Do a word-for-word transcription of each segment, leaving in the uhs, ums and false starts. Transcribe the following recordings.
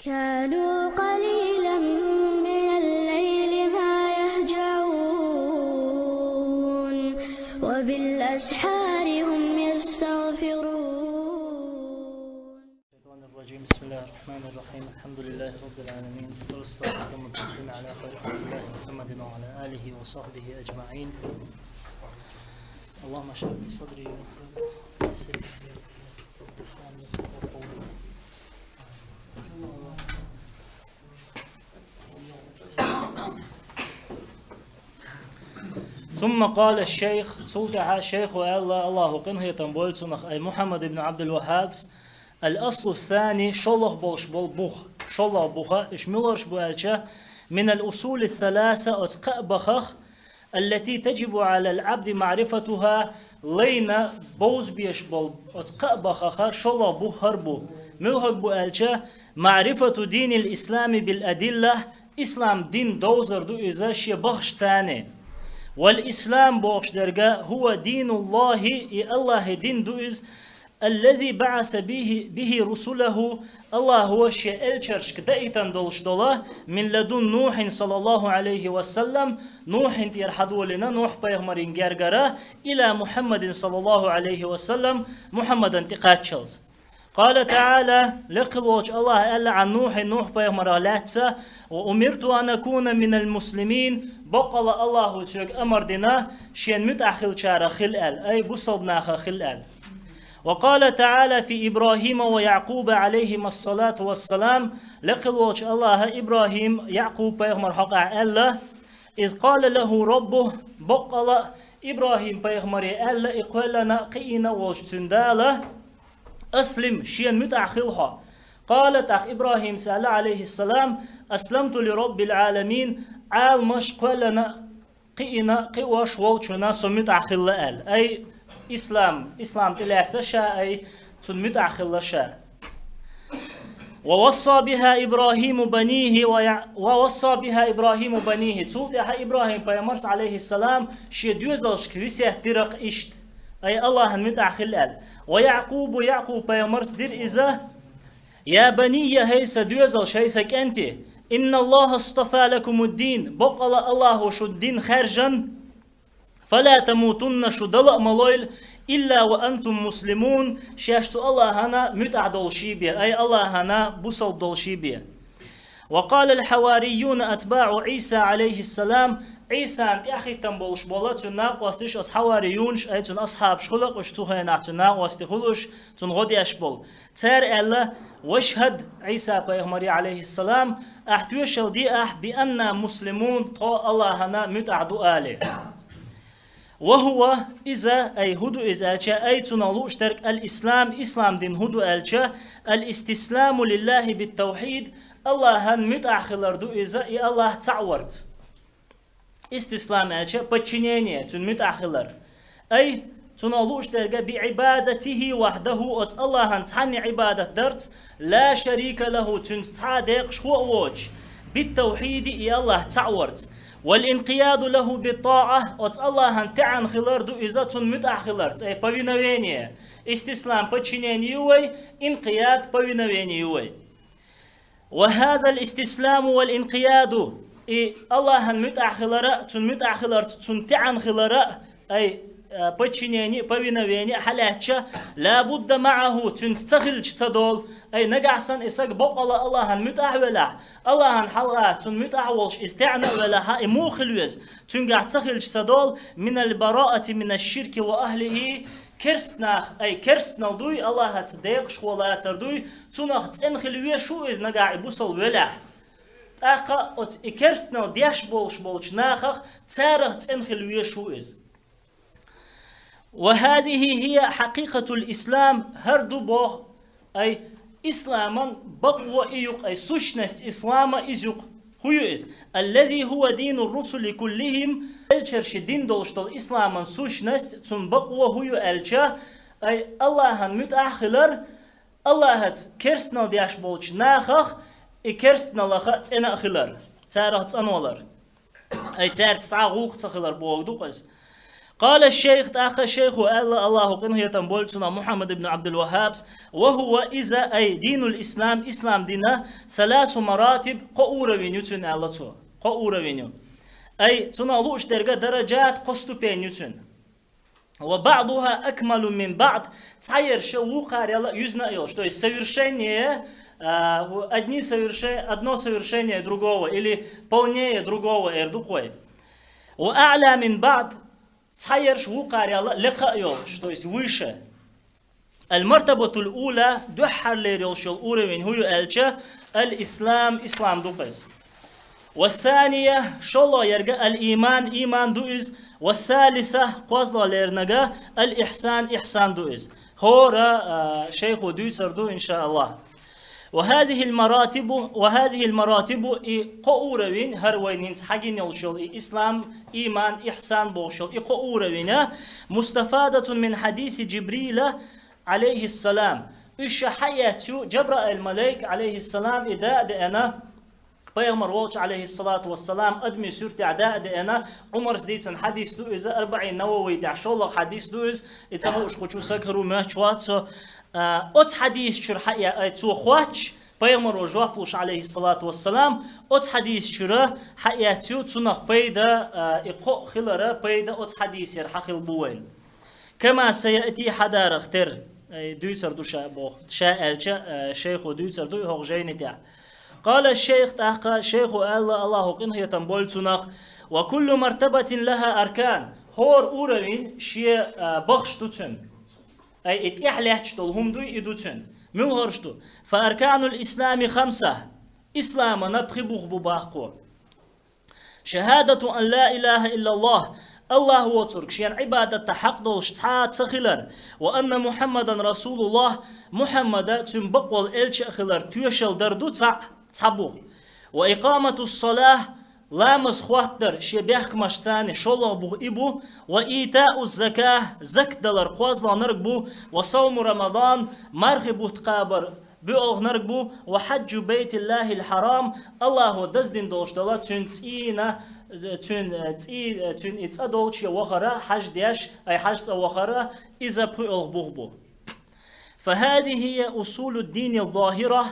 كانوا قليلا من الليل ما يهجعون وبالأسحار هم يستغفرون. الشيطان الرجيم. بسم الله الرحمن الرحيم. الحمد لله رب العالمين. والصلاة والسلام على خير خلق الله محمد وعلى آله وصحبه أجمعين. اللهم اشرح لي صدري ويسر لي أمري. ثم قال الشيخ, цул тӀаьхьа шайхо аьлла, Аллахо къинхетам бойла цунах, ай Мухьаммад ибн Ӏабдул-Ваххьабс, الأصل الثاني, шоллагӀа болуш болу бух, шоллагӀа буха, уьш муьлхарш бу аьлча, من الأصول الثلاثة, оцу кхаа бахах, التي تجب على العبد معرفتها, лайна бовза безаш болу оцу кхаа бахаха шоллагӀа бух хӀара бу. Муьлхарг бу аьлча, معرفة دين الإسلام بالأدلة, ислам дин довзар ду иза шен бахашца. والإسلام бохуш дерг هو دين الله, и Аллахьан дин ду иза, الذي بعث به, به رسله, Аллахо шен элчанашка даийтина долуш долу, من لدن نوح صلى الله عليه وسلم, Нухьан тӀера хьадолийна, Нухь-пайхамарна гергара, إلى محمد صلى الله عليه وسلم, Мухьаммадна тӀекхаччалц. قال تعالى, лекха волчу Аллахьа аьлла Ӏан Нухьин, Нухь-пайхамарах лаьцна: وأمرت أن أكون من المسلمين, баккъала Аллахо соьга амар дина, шена муьтӀахь хиллачарах хила аьлла, ай бусалба нахах хила аьлла. وقال تعالى في إبراهيم ويعقوب عليهما الصلاة والسلام, лекха волчу Аллахьа ИбрахӀим, ЯӀкъуб-пайхамар хьокъехь аьлла: إذ قال له ربه, баккъала ИбрахӀим-пайхамаре аьлла и кхоьллина а, кхиийна а волчу цуьнан Дала: أسلم, шена муьтӀахь хила хьо. قال, тӀаккха ИбрахӀимас аьлла, عليه السلام: أسلمت لرب العالمين, Ӏаламаш кхоьллина а, кхиийна а, кхиош волчунна со муьтӀахь хилла аьлла. Ай, ислам, ислам тӀелаьцна ша, ай, цунна муьтӀахь хилла ша. ووصى بها إبراهيم بنيه ويع-, ووصى بها إبراهيم بنيه. Цул тӀаьхьа ИбрахӀим-пайхамарс, عليه السلام, шен доьзалшка весет дира-кх иштта: ай, Аллахьан муьтӀахь хила аьлла. ويعقوب, ЯӀкъуб-пайхамарс дира иза: يا بني, хӀей сан доьзалш, хӀей сан кӀентий, إن الله اصطفى لكم الدين, баккъала Аллахо шуна дин хаьржина, فلا تموتن, шу дала а ма лойла, إلا وأنتم مسلمون, шаьш цу Аллахьана муьтӀахь долуш бен, ай, Аллахьана бусалба долуш бен. وقال الحواريون أتباع عيسى عليه السلام, Ӏийсана тӀаьхьахӀиттина болуш болу цуьнан накъосташ, оцу хьавариюнаш, ай, цуьнан асхьабаш хуьлу-кх уьш цу хенахь, цуьнан накъостий хуьлу уьш, цуьнан гӀо деш болу. Цара аьлла: واشهد, Ӏийса-пайхамаре, عليه السلام, ахь тоьшалла де ахь, بأننا مسلمون, тхо Аллахьана муьтӀахь ду, олий. وهو, иза, ай, хӀун ду иза аьлча, ай, цунах лууш дерг الإسلام, ислам дин хӀун ду аьлча, الاستسلام لله بالتوحيد, Аллахьан муьтӀахь хилар ду иза, и Аллахь цхьаъ варца. Истислам аьлча подчинение, цуьнан муьтӀахь хилар. Ай, цунах лууш дерг بعبادته وحده, оцу Аллахьан цхьанна Ӏибадат дарца, لا شريك له, цуьнца цхьа а декъашхо а воцуш, بالتوحيد, и Аллахь цхьаъ варца. والانقياد له بالطاعة, оцу Аллахьан таӀзар хилар ду иза цунна муьтӀахь хиларца, ай, повиновение. Истислам подчинение ю вай, инкъияд повиновение ю вай. وهذا الاستسلام والانقياد, и Аллахьан муьтӀахь хилар а, цунна муьтӀахь хиларца цунна таӀзар хилар а, ай, а, подчинение а, повиновение а хьалаьцча, لا بد معه, цуьнца ца хилча ца долу, ай, нагахь санна и саг бакъала Аллахьан муьтӀахь а велахь, Аллахьан хьалха цунна муьтӀахь а волуш иза таӀзар а велахь, и муха хила веза, цуьнгахь ца хилча ца долу, من البراءة من الشرك وأهله, керста нах, ай, керстанал дуй, Аллахьаца декъашхо лацар дуй, цунах цӀена хила везаш ву иза нагахь и бусалба велахь. ТӀаккха оцу и керстанал деш болуш болчу нахах царах цӀена хила везаш ву иза. وهذه هي حقيقة الإسلام, хӀара ду боху, ай, исламан бакъо и ю-кх, ай, сущность ислама иза ю-кх. ХӀун ю иза? الذي هو دين الرسل كلهم, элчанийн дин долуш долу исламан сущность, цуьнан бакъо хӀун ю аьлча, ай, Аллахьан муьтӀахь а хилар, Аллахьаца керстанал деш болчу нахах и керстаналах а цӀена а хилар, царах цӀанвалар. Ай, цаьрца цхьа а гӀуллакх ца хилар бохург ду-кх иза. قال الشيخ, тӀаккха шайхо аьлла, Аллахо къинхетам болчунах, Мухьаммад ибн Абдул-Ваххабс: وهو, иза, أي دين الإسلام, ислам дина, ثلاث مراتب, кхо уровень ю цун, аьлла цо. Кхо уровень ю. أي, цунах лууш дерг, درجات, кхо ступень ю цун. وبعضها أكمل من بعض, цхьаерш вукхарел а юзна а йолуш. То есть совершение, а, одни соверше-, одно совершение другого или полнее другого эр ду-кх вай. وأعلى من بعض, цхьаерш вукхарел а лекха а йолуш, то есть выше. المرتبة الأولى, дуьххьарлера йолуш йолу уровень хӀун ю аьлча, الإسلام, ислам ду-кх иза. والثانية, шолгӀа ерг, الإيمان, иман ду иза. والثالثة, кхозлагӀа лернарг, الإحسان, ихсан ду иза. ХӀора, а, шайхо дуьйцур ду, иншааллахӀ. وهذه المراتب, وهذه المراتب, и кхо уровень, хӀара вайна хӀинца хьагина йолуш йолу и ислам, иман, ихсан бохуш йолу и кхо уровень, مستفادة من حديث جبريل, عليه السلام. Уьш ша хьаэцна ю, Джабраил-малайк, عليه السلام, и даа а деана, пайхамар волчу, عليه الصلاة والسلام, адамийн суьртехь даа а деана, Ӏумарс дийцина хьадис ду иза, АрбаӀин Нававий тӀехь шолгӀа хьадис ду иза, и ца хууш кху чу саг хир ву моьттуш вац со. А, оцу хьадис чуьра хьаэ-, ай, цо хоттуш, пайхамаро жоп луш, عليه الصلاة والسلام, оцу хьадис чуьра хьаэцна ю, цунах пайда, а, и кхоъ хилара пайда оцу хьадисера хьан хила бу вайна. كما سيأتي, хьадарах тера, ай, дуьйцур ду ша боху, ша аьлча, а, шайхо дуьйцур ду и хӀокху жайни тӀехь. قال الشيخ, тӀаккха шайхо аьлла, Аллахо къинхетам болчунах: وكل مرتبة لها أركان. ХӀора уровень шен, а, бахаш ду цуьнан. Ай, и тӀехь лаьтташ долу хӀума дуй, и ду цуьнан. Муьлхарш ду? فأركان الإسلام خمسة. Исламана пхи бух бу баккхо. شهادة أن لا إله إلا الله, АллахӀ воцург шена Ӏибадатта хьакъ долуш цхьа а ца хилар, وأن محمدا رسول الله, Мухьаммада цуьнан бакъволу элча а хилар тоьшалла дар ду цхьаъ, цхьа бух. وإقامة الصلاة, ламаз хоттадар шен бехкамашца, шолгӀа бух и бу, وإيتاء الزكاة, закат далар кхозлагӀнарг бу, وصوم رمضان, мархи бутт кхабар боьалгӀнарг бу, وحج بيت الله الحرام, АллахӀо даздина долуш долу цуьнан цӀийнан, цуьнан, э, цӀий-, э, цуьнан и цӀа долчу вахара, хьаж деш, ай, хьаж цӀа вахара, иза пхоьалгӀа бух бу. فهذه هي أصول الدين الظاهرة.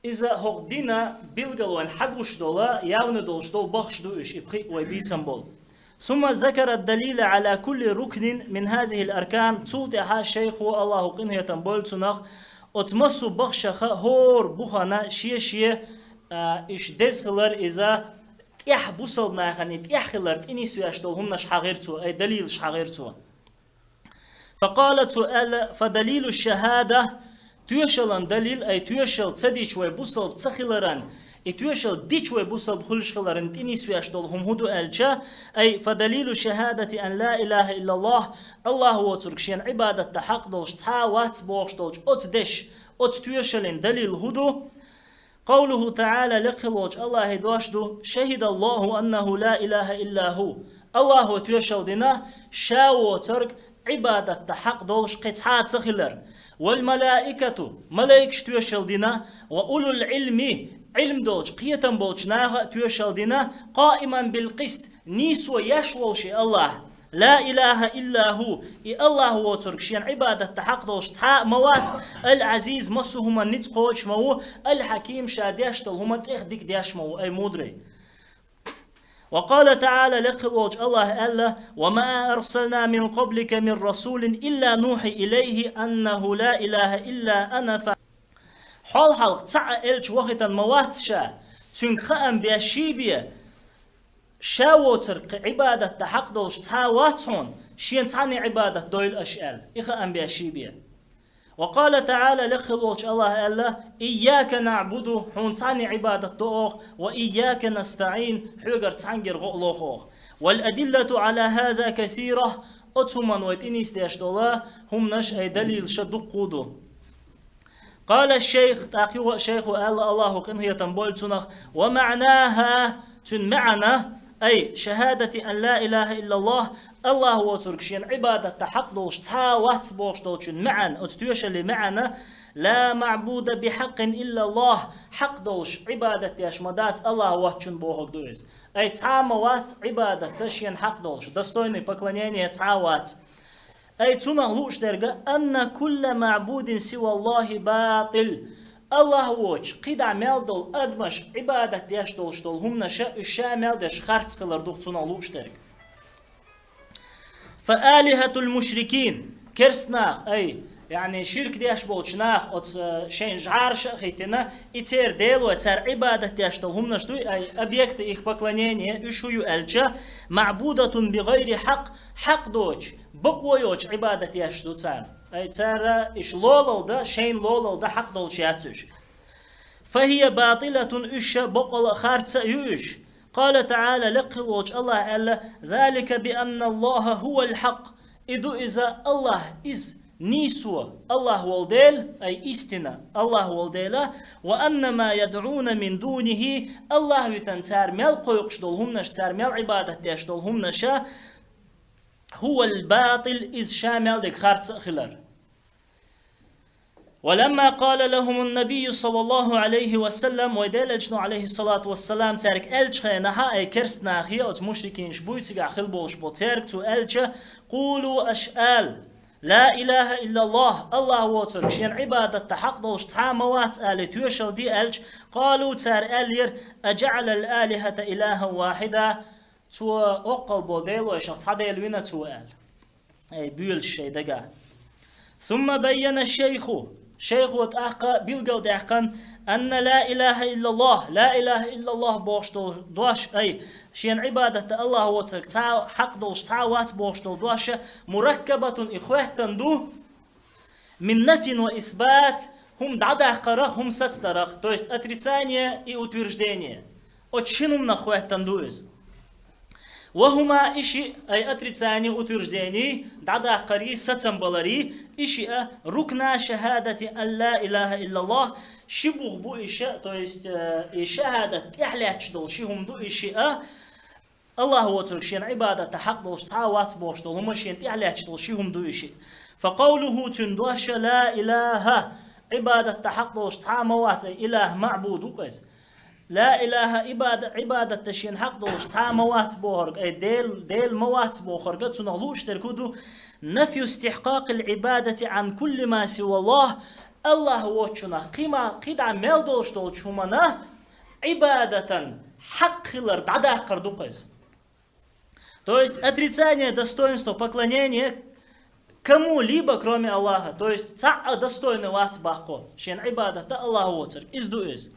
Иза хӀокху динан билгало, вайна хьагуш долу, явна долуш долу бахаш ду уьш, и пхиъ вай бийцам болу. ثم ذكر الدليل على كل ركن من هذه الأركان. Цул тӀаьхьа шайхо, АллахӀо къинхетам болу цунах, оцу массо а бахшаха хӀора бухана шен-шен, а, уьш деза хилар, иза тӀехь бусалба нахана и тӀехь хилар тӀенисвеш долу хӀуманаш хьахийра цо, ай, далилаш хьахийра цо. فقال, цо аьлла: فدليل الشهادة, тоьшалан далил, ай, тоьшалла ца дича вай бусалба ца хиларан, и тоьшалла дича вай бусалба хуьлуш хиларан тӀенисвеш долу хӀума хӀун ду аьлча, ай, فدليل شهادة أن لا إله إلا الله, АллахӀ воцург шена Ӏибадатта хьакъ долуш цхьа а вац бохуш долчу оцу дешан, оцу тоьшаллин далил хӀун ду? قوله تعالى, лекха хила волчу АллахӀан дош ду: شهد الله أنه لا إله إلا هو. АллахӀо тоьшалла дина, ша воцург Ӏибадатта хьакъ долуш кхин цхьа а ца хилар. والملائكة, малайкаш тоьшалла дина, وأولو العلم, Ӏилма долчу, кхетам болчу наха а тоьшалла дина, قائما بالقسط, нийсо еш волуш и АллахӀ. لا إله إلا هو, и АллахӀ воцург шена Ӏибадатта хьакъ долуш цхьа а ма вац, العزيز, массо а хӀуманна ницкъ кхочуш ма ву, الحكيم, ша деш долу хӀума тӀех дика деш ма ву, ай, мудрый. وقال تعالى, лекха хила волчу АллахӀа аьлла: وما أرسلنا من قبلك من رسول إلا نوحي إليه أنه لا إله إلا أنا فاعبدون. Хьол хьалха цхьа а элча вахийтина ма вац ша, цуьнга хаам беш бен, ша воцург кхин Ӏибадатта хьакъ долуш цхьа а вац хьуна, шена цхьанна Ӏибадат дойла аша аьлла, и хаам беш бен. وقال تعالى, лекха хила волчу АллахӀа аьлла: إياك نعبد, хьуна цхьанна Ӏибадат до оха, وإياك نستعين, хьоьгара цхьаьнгара гӀо а лоху оха. والأدلة على هذا كثيرة, оцу хӀуманна вай тӀенисдеш долу хӀуманаш, ай, далилаш дуккха а ду. قال الشيخ, тӀаккха юха а шайхо аьлла, АллахӀо къинхетам бойла цунах: ومعناها, цуьнан маьӀна, أي شهادة أن لا إله إلا الله, Аллахь воцург шена Ӏибадатта хьакъ долуш цхьа а вац бохуш долчун маьӀна, оцу тоьшаллин маьӀна, لا معبود بحق إلا الله, хьакъ долуш Ӏибадат деш ма дац Аллахь воцчун бохург ду иза. Ай, цхьа а ма вац Ӏибадатта шена хьакъ долуш, достойный поклонения цхьа а вац. Ай, цунах лууш дерг, أن كل معبود سوى الله باطل. Аллахь воцуш кхидӀа мел долу адамаш Ӏибадат деш долуш долу хӀуманаша, уьш ша мел деш харц хилар ду цунах лууш дерг. فآلهة المشركين, керст нах, ай, яъни ширк деш болчу нах, оцу, э, шайн жӀараша а хиттина, и церан делой, цара Ӏибадат деш долу хӀуманаш дуй, ай, объекты их поклонения, уьш хӀун ю аьлча, معبودة بغير حق, хьакъ доцуш, бакъо йоцуш Ӏибадат деш ду царна. Ай, цара иш лолалда, шайна лолалда хьакъ долуш яц уьш. فهي باطلة, уьш ша бакъала а харца а ю уьш. قال تعالى, лекха волчу Аллахь аьлла: ذلك بأن الله هو الحق. И ду иза Аллахь, иза нийсо, Аллахь волу Дела, ай истина, Аллахь волу Дела, وأن ما يدعون من دونه, Аллахь витан цара мел кхойкхуш долу хӀуманаш, цара мел Ӏибадат деш долу хӀуманаша, هو الباطل, иза ша мел дерг харца а хилар. ولما قال لهم النبي صلى الله عليه وسلم, вай Делан Элчано, عليه الصلاة والسلام, цаьрга аьллачу хенахьа, ай керст нахе, оцу мушрикинаш буй цигахь хила болуш бо цаьрга, цо аьллача, قولوا, аша ала, لا إله إلا الله, Аллахь воцург шена Ӏибадатта хьакъ долуш цхьа а ма вац алий, тоьшалла де аьлча, قالوا, цара аьллера: أجعل الآلهة إلها واحدا, цо оккхал болу делошах цхьа Дела вина цо аьлла. Ай, боьлуш шайн дага. ثم بين الشيخ, шайхо тӀаккха билгалдаьккхина, أن لا إله إلا الله, لا إله إلا الله бохуш долу дош, ай, шена Ӏибадатта Аллахь воцург цхьа хьакъ долуш цхьа а вац бохуш долу дош, مركبة, и хоьттина ду, من نفي وإثبات, хӀума дӀадаккхарах, хӀума сацдарах, то есть отрицание и утверждение. Оцу шина хӀуманах хоьттина ду иза. وهما, и шиъ, ай отрицание, утверждение, дӀадаккхарий, сацам баларий, и шиъ, ركنا شهادة أن لا إله إلا الله, ши бух бу и шиъ, то есть, э, и шахӀадат тӀехь лаьтташ долу ши хӀума ду и шиъ, Аллахь воцург шена Ӏибадатта хьакъ долуш цхьа а вац бохуш долу хӀума, шена тӀехь лаьтташ долу ши хӀума ду и шиъ. فقوله, цуьнан дош, لا إله, Ӏибадатта хьакъ долуш цхьа а ма вац, ай, илахь, маъбуд ву-кх иза. لا إله, Ӏибада-, Ӏибадатта шена хьакъ долуш цхьа а ма вац бохург, ай, Дел-, Дела ма вац бохург, цунах лууш дерг хӀун ду? نفي استحقاق العبادة عن كل ما سوى الله, Аллахь воцучунах кхин ма-, кхидӀа мел долуш долчу хӀуманна Ӏибадатан хьакъ хилар дӀадаккхар ду-кх иза. То есть отрицание достоинства поклонения кому-либо, кроме Аллаха. То есть цхьа а достойный вац боху, шена Ӏибадатта Аллахь воцург. Иза ду иза.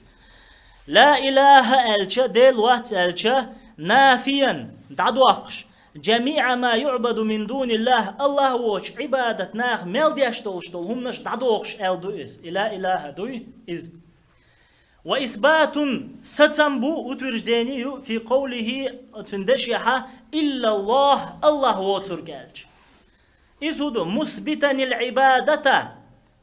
لا إله аьлча, Дела вац аьлча, نافيا, дӀадоккхуш, جميع ما يعبد من دون الله, Аллахь воцуш Ӏибадат наха мел деш долуш долу хӀуманаш дӀадохуш аьлла ду иза. И لا إله дуй иза. وإثبات, сацам бу, утверждение ю, في قوله, цуьнан дешехьа, إلا الله, Аллахь воцург аьлча. Иза хӀун ду? مثبتا العبادة,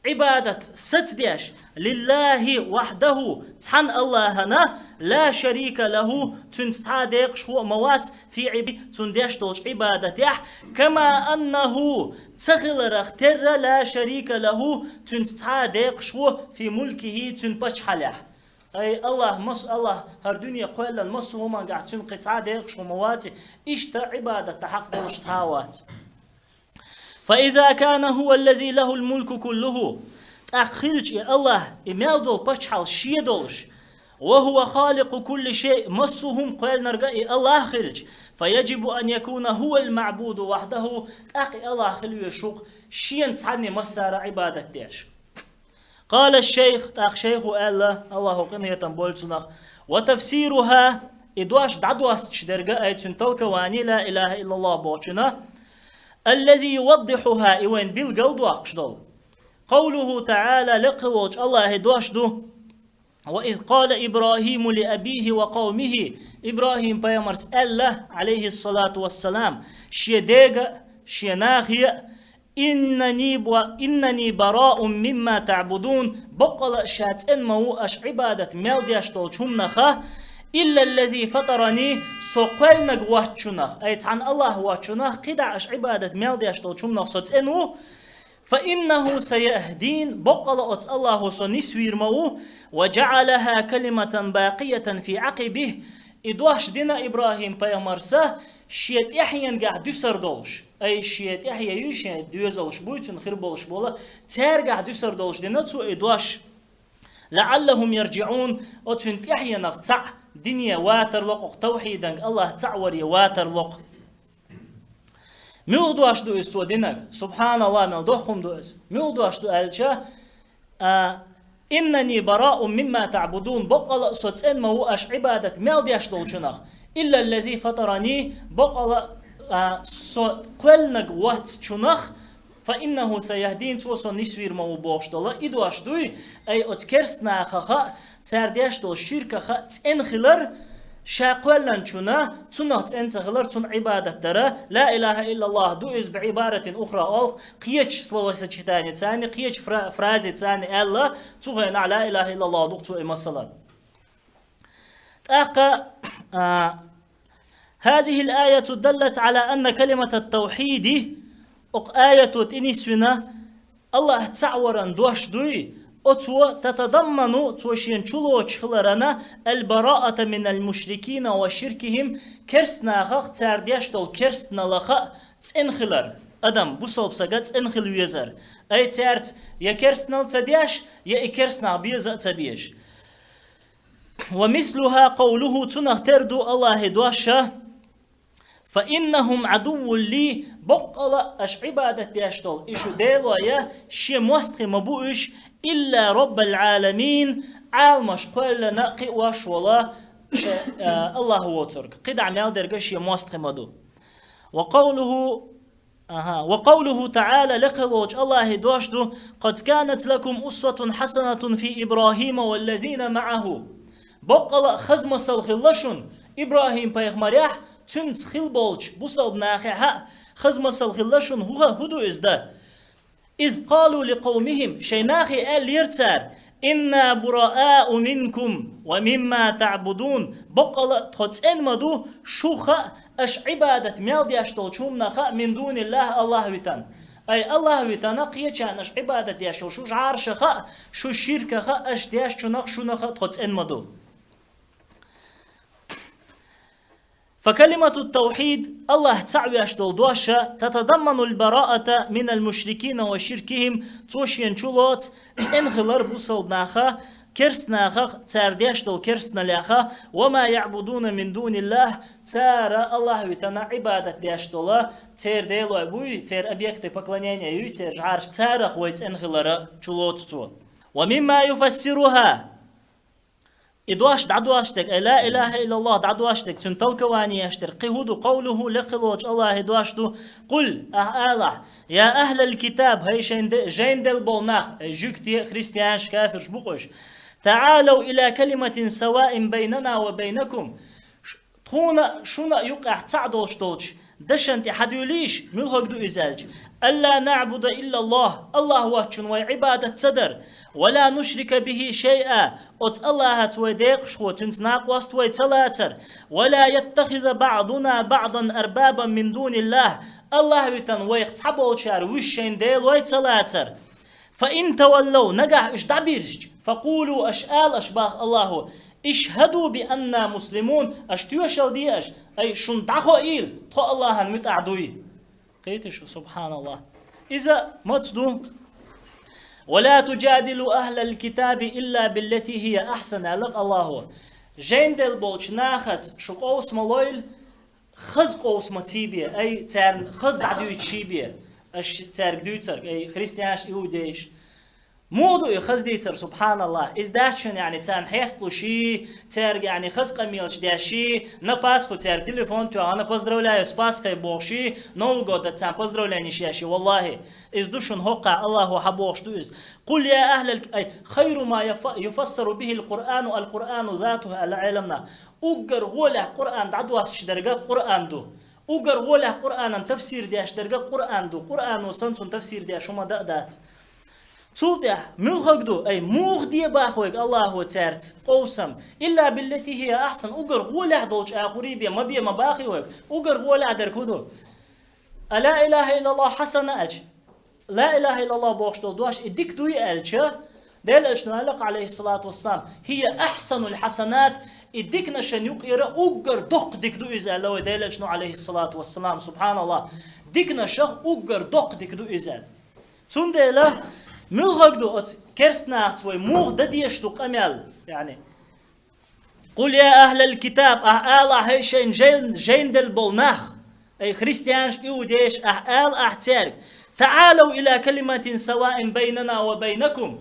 Ӏибадат сацдеш, لله وحده, цхьана Аллахьана, لا شريك له, цуьнца цхьа а декъашхо а ма вац, في عب-, цунна деш долчу Ӏибадатехь, كما أنه, ца хиларх терра, لا شريك له, цуьнца цхьа а декъашхо, في ملكه, цуьнан пачхьалехь. Ай, Аллахь, мас-, Аллахь, хӀара дуьне кхоьллина массо а хӀумангахь цуьнан кхин цхьа а декъашхо ма вац, иштта Ӏибадатта хьакъ долуш цхьа а вац. فإذا كان هو الذي له الملك كله, тӀаккха хилча и Аллахь, и мел долу пачхьалкхе шен долуш, وهو خالق كل شيء, массо а хӀума кхоьллинарг а и Аллахь хилча, فيجب أن يكون هو المعبود وحده, тӀаккха и Аллахь хила везаш ву-кх шена цхьанне массара а Ӏибадат деш. قال الشيخ, тӀаккха шайхо аьлла, Аллахьо къинхетам бойла цунах, وتفسيرها, и дош дӀадоссуш дерг а, ай, цуьнан толкование, لا إله إلا الله бохучунна, الذي يوضحها, и вайна билгалдоккхуш долу. قوله تعالى, лекха волчу Аллахьан дош ду, وإذ قال إبراهيم لأبيه وقومه, ИбрахӀим пайхамарс аьлла, عليه الصلاة والسلام, шен дега а, шен нахе а, إنني ب-, إنني براء مما تعبدون, баккъала а ша цӀена ма ву аша Ӏибадат мел деш долчу хӀуманах, إلا الذي فطرني, со кхоьллинарг воацачунах, ай цхьана Аллахь воацачунах, кхидӀа аш Ӏибадат мел деш долчунах со цӀена ву, فإنه سيهدين, боккъала оцу Аллахьо со нисвийр ма ву, وجعلها كلمة باقية في عقبه, и дош дина ИбрахӀим-пайхамарса шен тӀаьхьенагахь дуьсур долуш, ай шен тӀаьхье ю, шен доьзалш буй, цуьнан хир болуш болу, цаьргахь дуьсур долуш дина цо и дош. لعلهم يرجعون, оцуьнан тӀаьхьенах цхьаъ дине ватар локху, тавхьиданга Аллахь цхьаъ варе ватар локху. Муьлха дош ду иза цо динарг? СубхьаналлахӀ, мел доккха хӀума ду иза. Муьлха дош ду аьлча, а, إنني براء مما تعبدون, боккъала а со цӀена ма ву аш Ӏибадат мел деш долчунах. إلا الذي فطرني, боккъала а, а, со кхоьллинарг воцчунах, فإنه سيهدين, цо со нисвийр ма ву бохуш долу и дош дуй, ай оцу керстанаха хаьа, цара деш долу ширкаха цӀена хилар, ша кхоьллинчунна, цунах цӀена ца хилар, цунна Ӏибадат дара, لا إله إلا الله ду иза, بعبارة أخرى олу, кхечу словосочетаница, кхечу фра-, фразица аьлла, цу хенахь لا إله إلا الله ду-кх цо и масала. ТӀаккха, а, هذه الآية دلت على أن كلمة التوحيد, оцу аято тӀе нисвина, Аллахь цхьаъ варан дош дуй, оцо تتضمن, цо шена чулоцуш хиларна, البراءة من المشركين وشركهم, керстанахах, цара деш долу керстаналаха цӀена хилар, адам, бусалба сага цӀена хила везар. Ай цаьрца я керстанал ца деш, я и керстанах беза а ца безаш. ومثلها قوله, цунах тера ду Аллахьан дош: فإنهم عدو لي, боккъала а аш Ӏибадат деш долу и шу делой, шен мостагӀий ма бу уьш, إلا رب العالمين, Ӏаламаш кхоьллина кхиош волу ша, а, Аллахь воцург, кхидӀа мел дерг шен мостагӀий ма ду. وقوله Аха. وقوله تعالى, лекха волчу Аллахьан дош ду: قد كانت لكم أسوة حسنة في إبراهيم والذين معه. Боккъала а хаза масал хилла шуна ИбрахӀим-пайхамарехь, цуьнца хилла болчу бусалба нахехь а хаза масал хилла шуна, хӀун, хӀун ду иза дан? إذ قالوا لقومهم, шайн нахе аьллера цара: إنا براء منكم ومما تعبدون. Боккъала а тхо цӀена ма ду, шух хаьа, аш Ӏибадат мел деш долчу хӀуманах хаьа, من دون الله, Аллахь витана. Ай, Аллахь витана кхечарна аш Ӏибадат деш йолу шу жӀарша хаьа, шу ширкаха аш дешчунах шуна хаьа тхо цӀена ма ду. فكلمة التوحيد, Аллахь цхьаъ веш долу дош, تتضمن البراءة من المشركين وشركهم, цо шена чулоцу цӀена хилар бусалба наха, керстанахах, цара деш долу керстаналеха, وما يعبدون من دون الله, цара Аллахь витана Ӏибадат деш долу церан делой буй, церан объекты поклонения юй, церан жӀарш, царах вай цӀена хилар чулоцу цо. ومما يفسرها, И дош дӀадош дерг, ай ла илаха иллаллах дӀадош дерг, цуьнан толкование еш дерг, кхин хӀун ду, къовлуху, лекха волчу Аллахьан дош ду: «Къул», ахь алахь: «Я ахӀлал китаб», хӀай шайн де-, жайна делла болу нах, ай жуьгти, христианаш, кафирш бу-кх уьш, «таӀалав ила калиматин саваин байнана ва байнакум». Тхуна, шуна а юкъахь цхьаъ долуш долчу дашан тӀе хьадуьйлийша, муьлхарг ду иза аьлча: «Алла наъбуда иллаллах», Аллахь воцчунна вай Ӏибадат ца дар, «ва ла нушрика бихи шайъа», оцу Аллахьаца вай декъашхо, цуьнца накъост вай ца лацар, «ва ла яттахиза баъдуна баъдан арбабан мин дуниллах», Аллахь витана вайх цхьаболчара вуьш шайн делой ца лацар. «Фа ин таваллав», нагахь уьш дӀабирзича, «фа къулу», аша ала, аша боху Аллахьо: «Ишхаду би анна муслимун», аша тоьшалла де аша, ай, шуна дӀахоийла, тхо Аллахьан муьтӀахь дуй. Кхетий шу, субханаллах. Иза маца ду: «Ва ла туджадилу ахӀлал китаби илла биллати хия ахьсан», аьлла-кх Аллахьо. Жайна делла болчу нахаца шу къовса ма лойла, хаза къовса ма ца бе, ай, царна хаза дӀадуьйцуш бе, аша цаьрга дуьйцург, ай, христианаш, иудейш. Муха ду и хаза дийцар, субханаллах? Иза дац шуна, яъни, царна хьесталуш, цаьрга, яъни, хаза къамелаш деш, на Пасху цаьрга телефон тоьхна, «Поздравляю с Пасхой» бохуш, Новый год царна поздравленеш еш, валлахи. Иза ду шуна хӀокхахь, Аллахьо хьабохуш ду иза. «Къул я ахӀлал», ай, «хайру ма яфа-, юфассару бихил Къуръану ал-Къуръану затуху», аьлла Ӏеламнаха. Уггар гӀолехь Къуръан дӀадоссуш дерг Къуръан ду. Уггар гӀолехь Къуръанан тафсир деш дерг Къуръан ду. Къуръано санна цунна тафсир деш хӀума дан а дац. Цул тӀехьа муьлхаг ду, ай, муха де баха вайга Аллахо цаьрца къовсам? «Илла биллати хия ахсан», угар гӀолехь долчу ахури бе, ма бе, ма бахий вайга, угар гӀолехь дерг хӀун ду? «Ала илаха иллаллах хьасана» аьлча, «Ла илаха иллаллах» бохуш долу дош, и дика дуй аьлча, Делан Элчано аьлла-кх, алейхиссалату вассалам: «Хия ахсанул хьасанат», и диканашан юкъера уггар доккха дика ду иза аьлла вай Делан Элчано, алейхиссалату вассалам. Субханаллах. Диканашах уггар доккха дика ду иза аьлла. Цундела муьлхаг ду оцу керстанахца вай муха дан дезаш ду къамел, яъни: «Къул я ахлал китаб», ахь ала, хӀей шайна жайн-, жайна делла болу нах, ай христианаш, иудейш, ахь ала ахь цаьрга: «Таалав ила калиматин саваин байнана ва байнакум».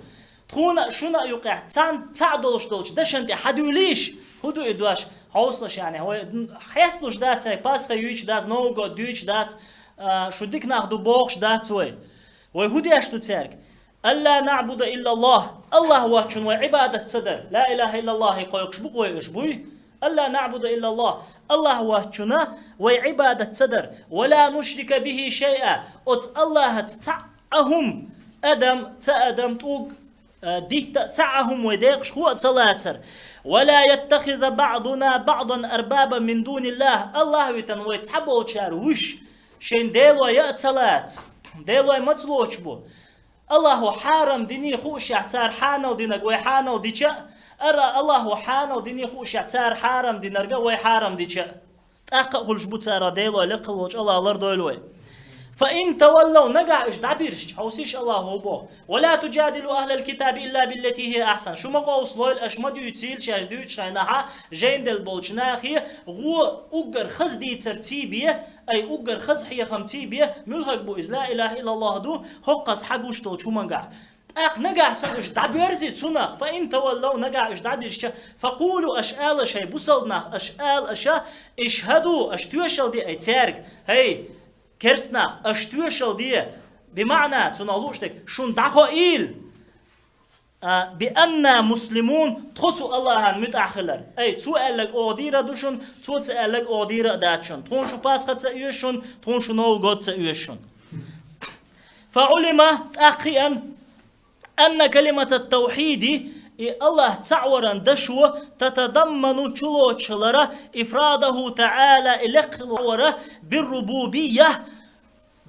Тхуна а, шуна а юкъехь цхьаьна цхьаъ долуш долчу дашан тӀе хьадуьйлийша. ХӀун ду и дош? Хьовсалаш, яъни, вай хьесталуш дац, ай Пасха юьйцуш дац, Новый год дуьйцуш дац, а, шу дика нах ду бохуш дац вай. Вай хӀун деш ду цаьрга? «Алла наъбуда иллаллах», Аллах воцчунна вай Ӏибадат ца дар. Ла илаха иллаллахе кхойкхуш бу-кх вай уьш, буй? «Алла наъбуда иллаллах», Аллах воцчунна вай Ӏибадат ца дар. «Ва ла нушрика бихи шайъа», оцу Аллахаца цхьаъ а хӀума, адам, ца адам, тӀулг, а, дитта, цхьаъ а хӀума вай декъашхо а ца лацар. «Ва ла яттахиза баъдуна баъдан арбабан мин дуниллах», Аллах витана вай цхьаболчара вуьш, шайн делой а ца лаца. Делой маца лоцуш бу? Аллахо хьарам диний хуушехь, цара хьанал динарг вай хьанал дича а, ара Аллахо хьанал диний хуушехь, цара хьарам динарг а вай хьарам дича а. ТӀаккха а хуьлуш бу цара делой, лекха волчу Аллах лардойла вай. «Фа ин таваллав», нагахь уьш дӀабирзича, хьовсийша Аллахо боху: «Ва ла туджадилу ахлал китаби илла биллати хия ахсан». Шу ма къовсалойла, аша ма дуьйцийла шаьш дуьйцуш хьайна хьа жайна делла болчу нахе, гӀо уггар хаза дийцар ций бе, ай уггар хаза хьехам ций бе, муьлхаг бу иза, ла илаха иллаллах ду, хӀокхуза хьагуш долчу хӀумангахь. ТӀаккха нагахь санна уьш дӀабоьрзи цунах, «фа ин таваллав», нагахь уьш дӀабирзича, «факъулу», аша ала, шай бусалба нах, аша ала аша: «Ишхаду», аша тоьшалла де, ай, цаьрга, хӀей, керстанах, аша тоьшалла де, бимаъна, цунах лууш дерг, шуна дӀахоийла, а, «би анна муслимун», тхо цу Аллахьан муьтӀахь хилар. Ай, цо аьлларг оха дийр а ду шуна, цо ца аьлларг оха дийр а дац шуна. Тхуна шу Пасха ца оьшу шуна, тхуна шу Новый год ца оьшу шуна. «Фа Ӏулима», тӀаккха хиъна, «анна калиматат тавхьиди», и Аллах цхьаъ варан дашо, «татадамману», чулоцуш хилар, «ифрадаху таала», и лекха хилар, «биррубубийя»,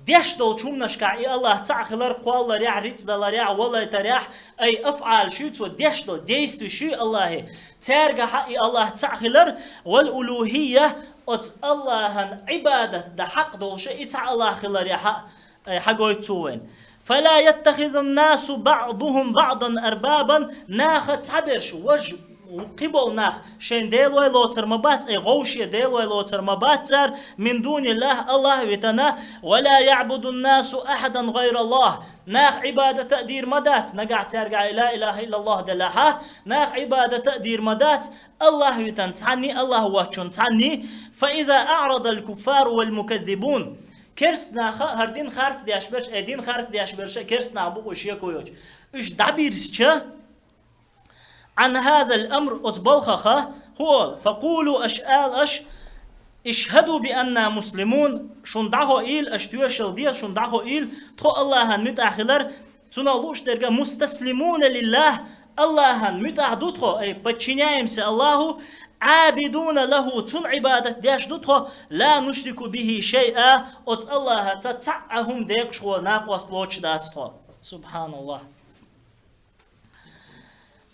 деш долчу хӀуманашкахь и Аллах цхьаъ хилар, кхолларехь, рицкъ даларехь, валийтарехь, ай афӀал шуй цо деш долу, действий шуй Аллахье, цаьргахьа и Аллах цхьаъ хилар, «вал улухийя», оцу Аллахьан Ӏибадат дан хьакъ долуш и цхьа Аллах хиларехьа, ай, хьагойту цо вайна. «Фала яттахизун насу баъдухум баъдан арбабан», наха цхьаберш, важа кхиболу нах шайн делой лоцур ма бац, ай, гӀовше делой лоцур ма бац цара, «мин дуниллах», Аллах витана, «ва ла яъбудун насу ахьадан гӀайраллах». Нах Ӏибадата а дийр ма дац, нагахь цаьрга ай ла илаха иллаллах делахьа, нах Ӏибадата а дийр ма дац, Аллах витана цхьанний, Аллах воцчунна цхьанний. «Фа иза аърадал куффару вал мукаддибун». Керст наха, хӀара дин харц деш берш, э, дин харц деш берш, керст нах бу-кх уьш шеко йоцуш. Уьш дӀабирзича, «Ӏан хазал амр», оцу балхаха, хӀу олу, «факъулу», аша ала аша: «Ишхаду би анна муслимун», шуна дӀахоийла, аша тоьшалла де, шуна дӀахоийла, тхо Аллахьан муьтӀахь хилар, цунах лууш дерг, «мустаслимуна лиллах», Аллахьан муьтӀахь ду тхо, ай, подчиняемся Аллаху, «Ӏабидуна лаху», цунна Ӏибадат деш ду тхо, «ла нушрику бихи шайъа», оцу Аллахьаца цхьаъ а хӀума декъашхо, накъост лоцуш дац тхо. Субханаллах.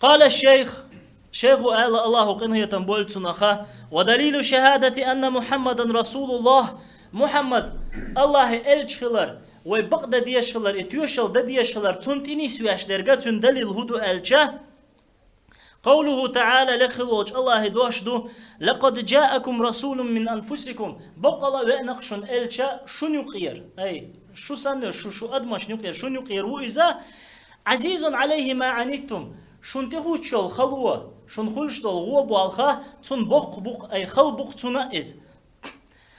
Къала шайх, шайху аьлла, Аллаху къинхетам бойла цунах: «Ва далилу шахадати анна Мухаммадан расулуллах», Мухаммад Аллахьан элча хилар, вай бакъ дан дезаш хилар, и тоьшалла дан дезаш хилар, цунна тӀе нисвеш дерг, цуьнан далил хӀун ду аьлча, къавлуху таала, лекха волчу Аллахьан дош ду: «Лакъад джаакум расулун мин анфусикум», баккъала а веана-кх шуна элча шуна юкъера, ай, шу санна, шу, шу адамашна юкъера, шуна юкъера ву иза, «Ӏазизун Ӏалайхи ма Ӏаниттум», шуна тӀехуьлуш йолу хало, шуна хуьлуш долу гӀо-болх, цунна боккха бу-кх, ай, хала бу-кх цунна иза.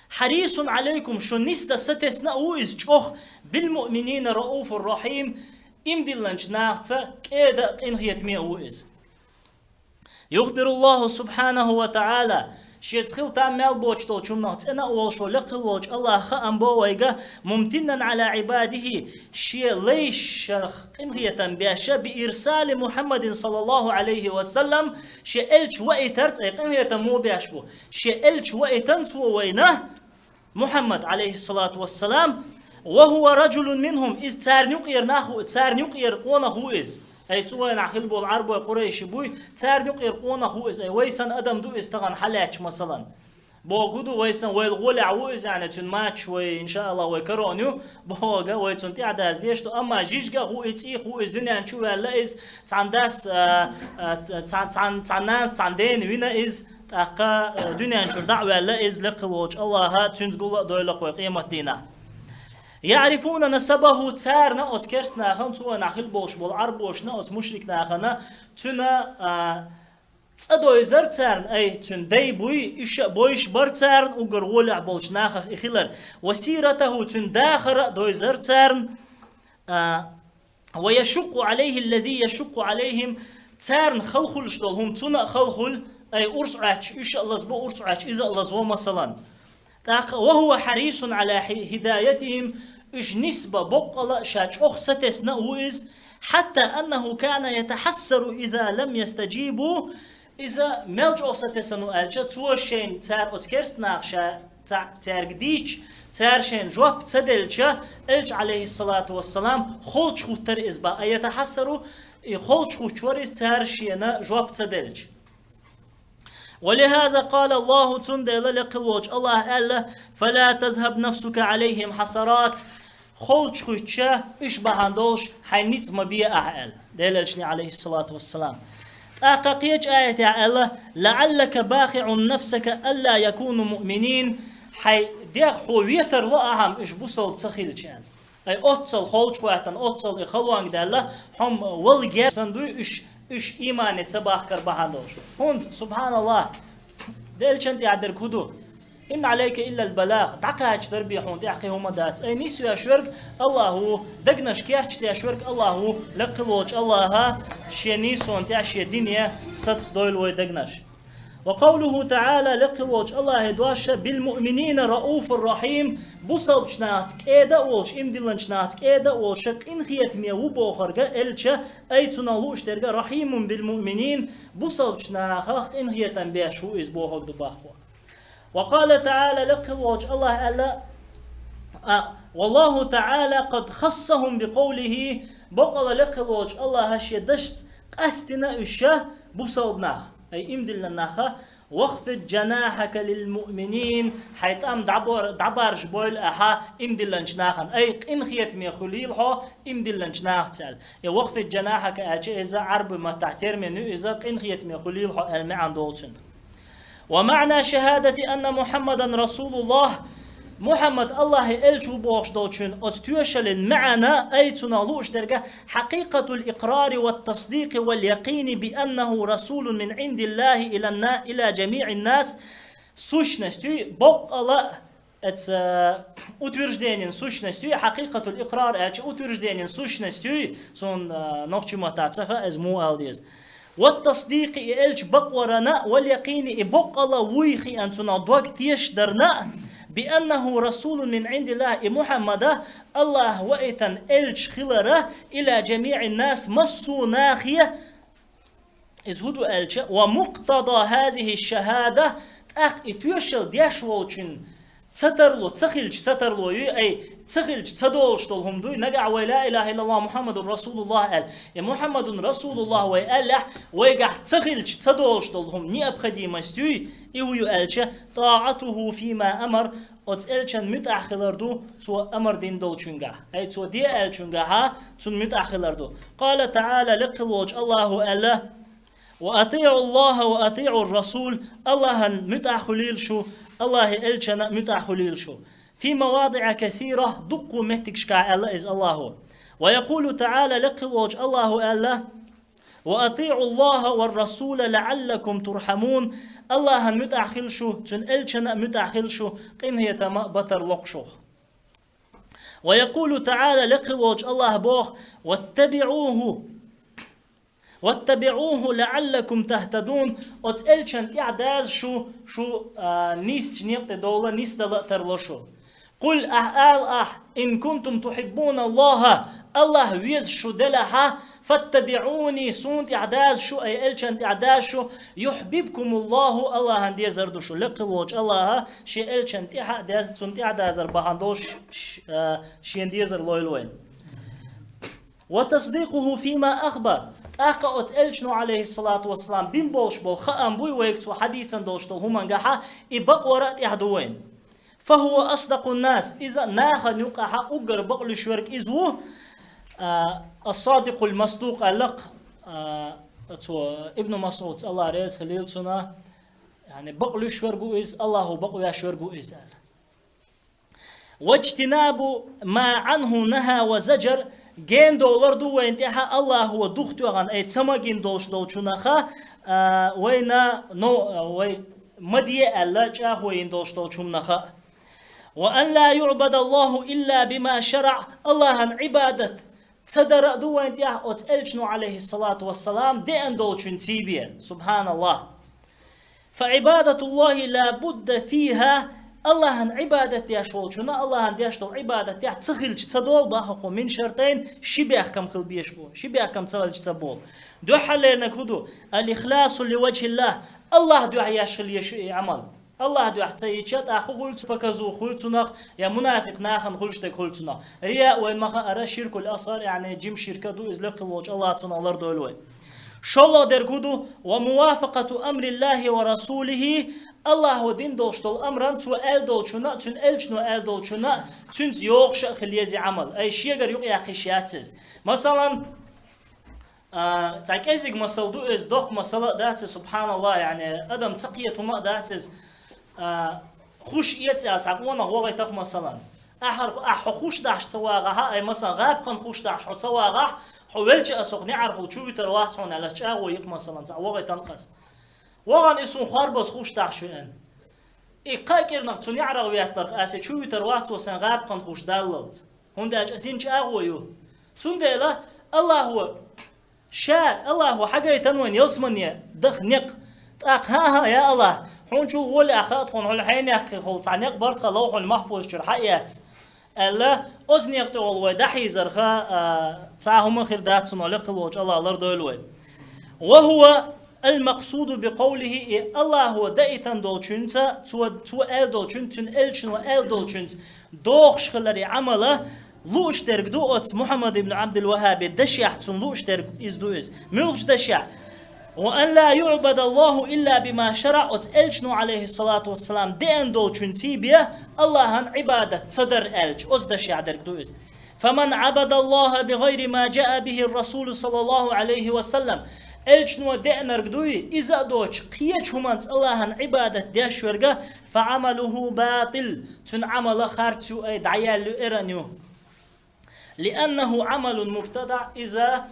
«Хьарисун Ӏалайкум», шуна нисдан сатесна а ву иза чӀогӀа, «бил муъминина рауфур рахим», ийман диллинчу нахаца кӀеда а, къинхетаме а ву иза. Юхбируллаху субхьанаху ва таала, Шеца хила там мел боцуш долчу хӀуманах цӀена а волуш волу лекха хила волчу АллахӀа хаам бо вайга, мумтиннан Ӏала Ӏибадихи, шен лайшах къинхетам беш, би ирсали Мухьаммадин саллаллаху Ӏалайхи ва саллам, шен элча ваийтарца, ай къинхетам муха беш бу, шен элча ваийтан цо вайна, Мухьаммад, Ӏалайхиссалату вассалам, ва хӀува раджулун минхум, иза царна юкъера нах ву, царна юкъера къонах ву иза. Ай, цу вайнахь хила болу Ӏарбой, къурайши буй, царна юкъера къонах ву иза, ай, вай санна адам ду иза тахана хьалаьтташ, масалан. Бохург ду, вай санна вайла гӀолехь ву иза, яъни цуьнан мачаш вай, иншааллахӀ, вай карон ю, бохург, вай цунна тӀаьхьадаза деш ду, амма жижигах ву иза, цӀийх ву иза, дуьнен чу ваьлла иза, цхьана дас, а, а, цхьана, цхьана, цхьана нанас, цхьана дена вина иза, тӀаккха, а, дуьнен чуьра дӀа а ваьлла иза, лекха хила волчу АллахӀа цуьнца гул а дойла-кх вай къематдийнахь. ЯӀрифуна насабаху, царна оцу керстанахана, цу вайнахь хила болуш болу Ӏарбошна, оцу мушрикнахана, цуьнан, а, цӀа дойзар царна, ай, цуьнан дай буй, иша а бойш бара царна, уггар гӀолехь болчу нахах и хилар. Ва сиратаху, цуьнан дахар а дойзар царна, а, ва яшукъу Ӏалайхи аллази яшукъу Ӏалайхим, царна хала хуьлуш долу хӀума цунна а хала хуьлу, ай, урс Ӏоьттича, уьш а лазабо, урс Ӏоьттича, иза а лазабо, масалан. ТӀаккха, ва хӀува хьарисун Ӏала хи-, хидаятихим, уьш нисбан боккъала а ша чӀогӀа сатесна а ву иза, хьатта аннаху кана ятахьассару иза лам ястаджибу, иза мел чӀогӀа сатесна ву аьлча, цо шайна цара оцу керстанаха ша ца-, цаьрга дийча, цара шайна жоп ца делча, элча, Ӏалайхиссалату вассалам, холчухуьттура иза бах, а ятахьассару, и холчухуьттуш вара иза цара шена жоп ца делча. ولهذا قال الله, цундела лекха хила волчу АллахӀа аьлла: «فلا تذهب نفسك عليهم حسرات». Холчухуьттуш уьш бахьана долуш хьайн ницкъ ма бе ахьа аьлла, Делан элчане, Ӏалайхиссалату вассалам. ТӀаккха кхечу аятехь аьлла: «لعلك باخع نفسك ألا يكونوا مؤمنين». Хьайн дегӀ хьо ветар ло ахьа-м уьш бусалба ца хилча аьлла. Ай, оццал холчухӀоьттина, оццал и халонга даьлла, хьо-м вала герз санна дуй уьш, уьш иймане ца бахкар бахьана долуш. ХӀунда, субхьаналлахӀ, Делан элчан тӀехь дерг хӀун ду? «إن عليك إلا البلاغ», дӀакхача дара бен хьуна тӀехь кхин хӀума дац. Ай, нисвеш верг АллахӀ ву, дегнаш керчадеш верг АллахӀ ву, лекха хила волчу АллахӀа шен нийсонан тӀехь шен дине сацадойла вай дегнаш. وقوله تعالى, лекха хила волчу АллахӀан дош: «بالمؤمنين رءوف رحيم», бусалбачу нахаца кӀеда а волуш, иман диллинчу нахаца кӀеда а волуш, къинхетаме ву бохург элча, ай, цунах лууш дерг, «رحيم بالمؤمنين», бусалбачу нахах къинхетам беш ву иза бохург ду бах бо. وقال تعالى, лекха хила волчу АллахӀа аьлла, а, «والله تعالى قد خصهم بقوله», боккъала лекха хила волчу АллахӀа шен дашца къастийна уьш бусалба нах, ай, иман диллина нах, «واخفض جناحك للمؤمنين», хьайн тӀам дӀабор-, дӀабаржабойла ахьа иман диллинчу нахана, ай, къинхетаме хуьлийла хьо иман диллинчу нахаца аьлла. И «واخفض جناحك» аьлча, иза Ӏарбийн маттахь термин ю, иза къинхетаме хуьлийла хьо аьлла маьӀна долу цуьнан. «ومعنى شهادة أن محمدا رسول الله», Мухьаммад АллахӀан элча ву бохуш долчун оцу тоьшаллин маьӀна, ай, цунах лууш дерг, «حقيقة الإقرار والتصديق واليقين بأنه رسول من عند الله إلى النا-، إلى جميع الناس», сущность ю, боккъала а, эца утвержденин сущность ю, «حقيقة الإقرار» аьлча, утвержденин сущность ю, суна, а, нохчийн маттахь ца хаьа иза муха ала деза. «والتصديق», и элча бакъварана, «واليقين», и боккъала вуй хиъна цунах дог тешаш дарна, «بأنه رسول من عند الله», и Мухьаммада АллахӀа ваийтина элча хилара, «إلى جميع الناس», массо а нахе, иза хӀун ду аьлча, «ومقتضى هذه الشهادة», тӀаккха и тоьшалла деш волчун ца тарло, ца хилча ца тарло ю, ай, ца хилча ца долуш долу хӀума дуй, нагахь вай «لا إله إلا الله محمد رسول الله» аьлла, и «محمد رسول الله» вай аьллехь, вайгахь ца хилча ца долуш долу хӀума, необходимость юй, и хӀун ю аьлча, «طاعته فيما أمر», оцу элчан муьтӀахь хилар ду, цо амар дина долчуьнгахь, ай, цо де аьллачуьнгахьа, цунна муьтӀахь хилар ду. قال تعالى, лекха хила волчу АллахӀа аьлла: «وأطيعوا الله وأطيعوا الرسول», АллахӀан муьтӀахь хуьлийла шу, АллахӀан элчанна муьтӀахь хуьлийла шу. «في مواضع كثيرة», дуккха меттигашкахь аьлла иза АллахӀа. «ويقول تعالى», лекха хила волчу АллахӀа аьлла: «وأطيعوا الله والرسول لعلكم ترحمون», АллахӀан муьтӀахь хила шу, цуьнан элчанна а муьтӀахь хила шу, къинхетам а батар ло-кх шух. «ويقول تعالى», лекха хила волчу АллахӀа боху: «واتبعوه». واتبعوه لعلكم تهتدون. Оцу элчан тӀаьхьа даза шу, шу, а, нийсачу некъа тӀе довла, нисдала а тарло шу. قل, ахь ала ахь, إن كنتم تحبون الله, АллахӀ везаш шу делахьа, فاتبعوني, суна тӀаьхьа даза шу, ай элчан тӀаьхьа даза шу, يحببكم الله, АллахӀан дезар ду шу. Лекха волчу АллахӀа шен элчан тӀаьхьа а деза, цунна тӀаьхьа дазар бахьана долуш ш-, ш-, а, шен дезар лойла вайна. وتصديقه فيما أخبر. ТӀаккха оцу элчано, عليه الصلاة والسلام, бина болуш болу хаам буй вайга цо хьадийцина долуш долу хӀумангахьа, и бакъвар а тӀехь ду вайна. فهو أصدق الناس. Иза нахана юкъахьа уггар бакълуьйш верг иза ву, а, الصادق المصدوق аьлла-кх, а, цо Ибн МасӀудца, АллахӀ реза хилийла цунна, яъни бакълуьйш верг ву иза, АллахӀо бакъвеш верг ву иза аьлла. واجتناب ما عنه نهى وزجر, гена довлар ду вайна тӀехьа АллахӀо духатоьхна, ай ца магийна долуш долчунаха, а, вайна, но, а, вай ма де аьлла, чӀагӀо йина долуш долчу хӀуманаха. وأن لا يعبد الله إلا بما شرع, АллахӀан Ӏибадат ца дара а ду вайна тӀехь оцу элчано, عليه الصلاة والسلام, деана долчун цийбе. СубхьаналлахӀ. فعبادة الله لا بد فيها, АллахӀан Ӏибадат деш волчунна, АллахӀан деш долу Ӏибадат тӀехь ца хилча ца долу, бахахо, من شرطين, ши бехкам хила безаш бу, ши бехкам ца хилча ца болу. Дуьххьарлерниг хӀун ду? الإخلاص لوجه الله, АллахӀ дуьхьа еш хила еза шу и Ӏамал. АллахӀ дуьхьа ца йича, тӀаккха хӀун хуьлу цу, показуха хуьлу цунах, я мунафикъ нахана хуьлуш дерг хуьлу цунах. Рияъ вайн ма хаара, ширкул асгӀар, яъни жима ширк а ду, иза лекха волчу АллахӀа цунах лардойла вай. ШолгӀа дерг хӀун ду? وموافقة أمر الله ورسوله, АллахӀо дина долуш долу амран, цо аьлла долчунна а, цуьнан элчано аьлла долчунна а, цуьнца йогӀуш а хила еза и Ӏамал. Ай шегара юкъаяьккхиш яц иза. Масалан, а, цхьа кӀезиг масал ду иза, доккха масал а дац иза, субхьаналлахӀ, яъни адам ца кхета хӀума а дац иза. А, хуш эца аьлла, цхьа къонах вахийтахь, масалан. Ахьа, ахь хьо хуш дахьаш ца вагӀахь, ай, масалан, гӀапкхан хуш дахьаш хьо ца вагӀахь, хьо велча а со неӀархула чу вуьтур вац хьуна аьлла, ас чӀагӀо йи-кх, масалан, цхьа вахийтахь ас. ВахӀана и суна хорбаза хуш дахьаш ву аьлла. И кхаа кӀирнах цу неӀарах веттарх аса чу вуьтур вац цо сайн гӀапкхан хуш даллалц. ХӀунда аьлча ас йина чӀагӀо ю. Цундела АллахӀо, ша, АллахӀо хьагайтина вайна ялсамане даха некъ. ТӀаккха, хӀан-хӀа, я АллахӀ, хьуна чул воллехь хаьа тхуна, хьуна хьенех кхин хӀума цхьа некъ бара тхан ловхьун махьфуза чуьра хьаэца. Аьлла, оцу некъа тӀехула вай дӀахьийзарха, а, цхьа хӀума хир дац цунах, лекха волчу АллахӀа лардойла вай. وهو المقصود بقوله, и АллахӀо даийтина долчуьнца, цо, цо аьлла долчуьнца, цуьнан элчано аьлла долчуьнца дохуш хилар и Ӏамала лууш дерг ду оцу Мухьаммад ибн Ӏабдул-ВахӀаби дашехь, цунна лууш дерг иза ду иза. Муьлхачу дашехь? وأن لا يعبد الله إلا بما شرع, оцу элчано, عليه الصلاة والسلام, деана долчуьнций бен АллахӀан Ӏибадат ца дар аьлча, оцу дашехь дерг ду иза. فمن عبد الله بغير ما جاء به الرسول صلى الله عليه وسلم. Элчано деанарг дуй, иза а доцуш, кхечу хӀуманца АллахӀан Ӏибадат деш верга, فعمله باطل, цуьнан Ӏамала харц ю, ай, дӀаяьлла ю, эрна ю. لأنه عمل مبتدع, иза,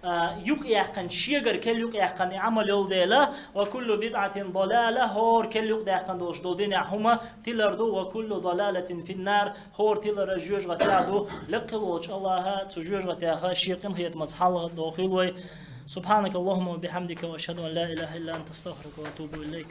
а, юкъаяьккхина, шегара керла юкъаяьккхина и Ӏамал йолу дела, وكل بدعة ضلالة, хӀора керла юкъадаьккхина долуш долу динехь хӀума тилар ду, وكل ضلالة في النار, хӀора тилар жоьжахати чохь ду, лекха волчу АллахӀа цу жоьжахатех шен къинхетамца хьалхадохийла вай. سبحانك اللهم وبحمدك، وأشهد أن لا إله إلا أنت، أستغفرك وأتوب إليك.